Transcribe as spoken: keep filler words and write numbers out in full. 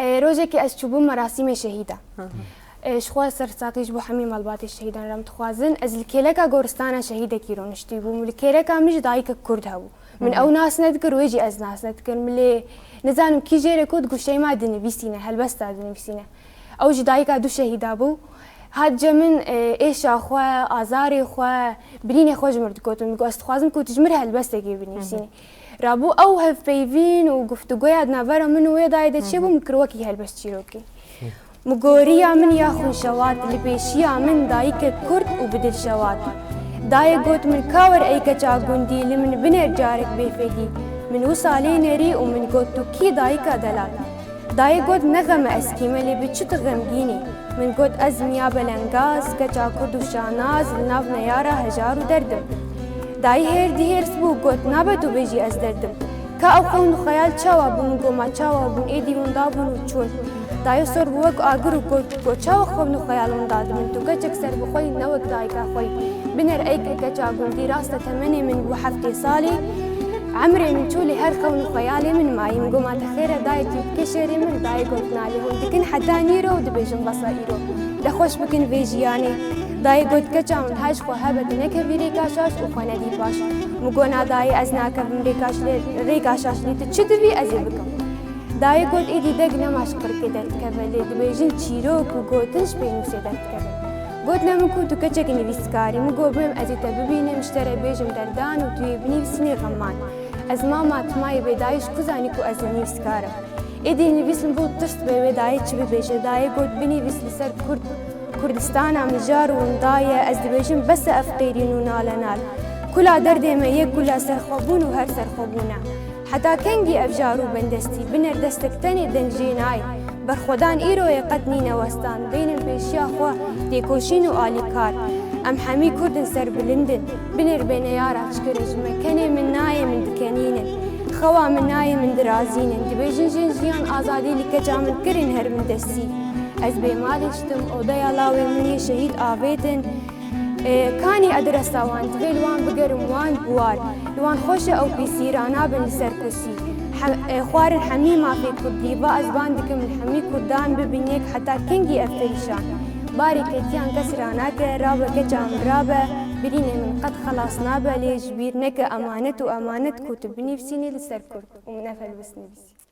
E, rojekê ez çûbûm merasîmê şehîda. E, ji xwe ser saxî ji bo hemî malbatê şehîdan re em dixwazin. Ez li kêleka goristana şehîdekî rûniştî bûm. Li kêleka min jî dayikek kurd hebû. Min ew nas nedikir, wê jî ez nas nedikirim. Lê nizanim kî jê re got, got Şeyma dinivîsîne, helbesta dinivîsîne. Ew jî dayika du şehîda bû. Hat cem min, e, êşa xwe, azarê xwe, birînê xwe ji min re digotin. Min got, ez dixwazim ku tu ji min re helbestekê binivîsînî. Rabû ew hevpeyvîn û guftûgoya di navbera min û wê dayê de çêbû, min kir wekî helbest çîrokê. Min got, riya min ya xwînşewat, li pêşiya min dayikek kurd û bi dil şewat. Dayê got, min ka wer ey keça gundî, li min binêr carek bêfedî. Min wisa lê nerî û min got, tu kî dayika delal? Dayê got, ne xem e, ez kî me, lê bi çi tu xemgîn î? Min got, ez Miya Belengaz, keça kurd û şanaz, li nav neyara hejar û derdim. Dayî hêr dihêrs bû, got, nabe tu bêjî ez derdim. Ka ew xewn û xeyal çawa bûn? Min got, ma çawa bûn? Êdî winda bûn û çûn. Dayê sor bû wek agir û got, got, çawa xewn û xeyal winda dibin? Tu keçek serbixwe yî, ne wek dayika xwe yî. Binêr ey ke-, keça gundî, rast e temenê min bû heftê salî. Emrê min çû, lê her xewn û xeyalê min mayî. Min got, ma te xêr e dayê, tu bikê şêrê min? Dayê got, na, lê hûn dikin heta nîro û dibêjin bes e îro. De xweş bikin vê jiyanê. Dayê got, keça min, her ji xwe hebe tu nekevî rêka şaş û xwe nedî paş. Min got, na dayê, ez nakevim rêka ş-, rêka şaş, lê tu çi divî ez ê bikim? Dayê got, êdî deng nema ji qirikê derdikeve, lê dibêjin çîrok û gotin ji pênûsê derdikevin. Got, ne min ku tu keçek nivîskar î. Min got, bêm ez ê te bibînim, ji te re bêjim derdan û tu yê binivîsînî xeman. Ez mama, tu mayê bê dayê, ji ku zanî ku ez nivîskar im? Êdî nivîs min bû tirs bê, wê dayê çi bibêje? Dayê got, binivîs li ser kurd, Kurdistana mijar û winda ye, ez dibêjim bes e ev qêrîn û nale nal. Kula derdê me yek kula serxwebûn û her serxwebûn e. Heta kengî ev jar û bendestî? Binêr destek tenê deng jê nayê. Berxwedan îro ye, qet nîne westan. Bênin pêşiya xwe têkoşîn û alîkar. Em hemî kurd in, serbilind in. Binêr bê neyara çikirin ji me. Kenê min nayê, min dikenînin. Xewa min nayê, min dirazînin. Dibêjin jin jiyan azadî li keça min kirin her min destî. Ez bê malê ştim, odeya lawê min yê şehîd avêtin. Ê, kanî edresa wan, divê li wan bigerim wan bi war. Li wan xweş e ew pîsî, ranabin li ser kursî. He-, ê, xwarin hemî mafê kurdî, va ez ban dikim li hemî kurdan bibin yek, heta kengî ev perîşan? Barê ketiyan kes ranake, rabe keça min rabe, birînê min qet xelas nabe, lê ji bîr neke emanet û emanet ku tu binivîsînî li ser kurd û min ev helwest nivîsî.